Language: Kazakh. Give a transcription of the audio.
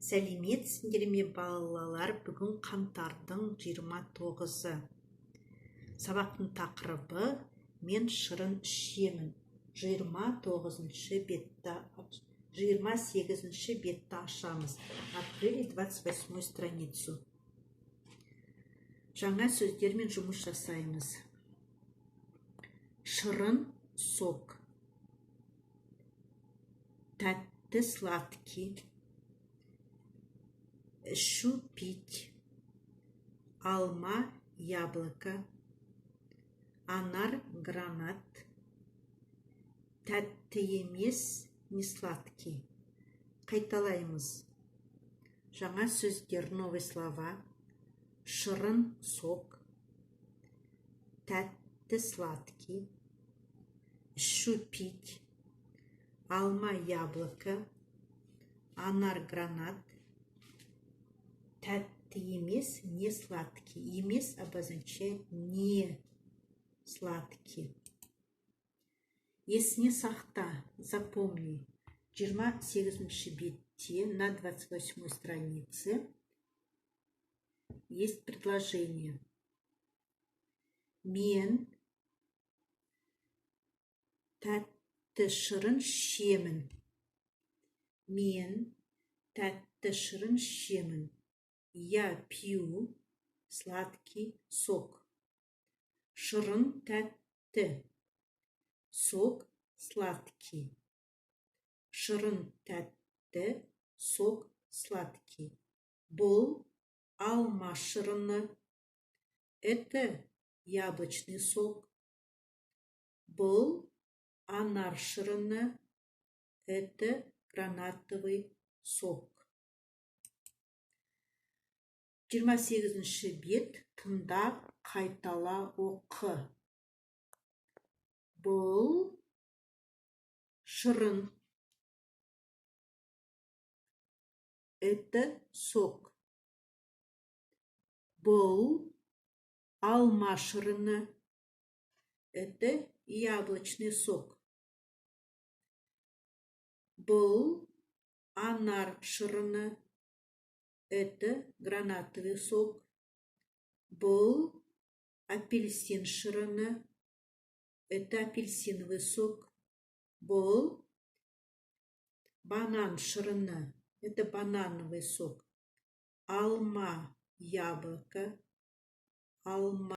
Сәлеметсіңдер ме, балалар? Бүгін қаңтардың 29-ы. Сабақтың тақырыбы: «Мен шырын ішемін». 29-шы бетті, 28-ші бетті ашамыз. Открыли 28 страницу. Жаңа сөздермен жұмыс жасаймыз. Шырын – сок, тәтті – сладкий, ішу – пить, алма – яблоко, анар – гранат, тәтті емес – не сладкий. Қайталаймыз. Жаңа сөздер, новые слова: шырын – сок, тәтті – сладкий, ішу – пить, алма – яблоко, анар – гранат, тәтті емес – не сладкий. Емес обозначает не сладкий. Есіне сақта, запомни. 28-ші бетте, на 28 странице, есть предложение. Мен тәтті шырын ішемін. Мен тәтті шырын ішемін. Я пью сладкий сок. Шырын – тәтті, сок – сладкий. Шырын – тәтті, сок – сладкий. Бұл алма шырыны. Это яблочный сок. Бұл анар шырыны. Это гранатовый сок. 28-ші бет. Тыңда, қайтала, оқы. Бұл шырын. Это сок. Бұл алма шырыны. Это яблочный сок. Бұл анар шырыны. Это гранатовый сок. Бұл апельсин шырыны. Это апельсиновый сок. Бұл банан шырыны. Это банановый сок. Алма – яблоко, алма.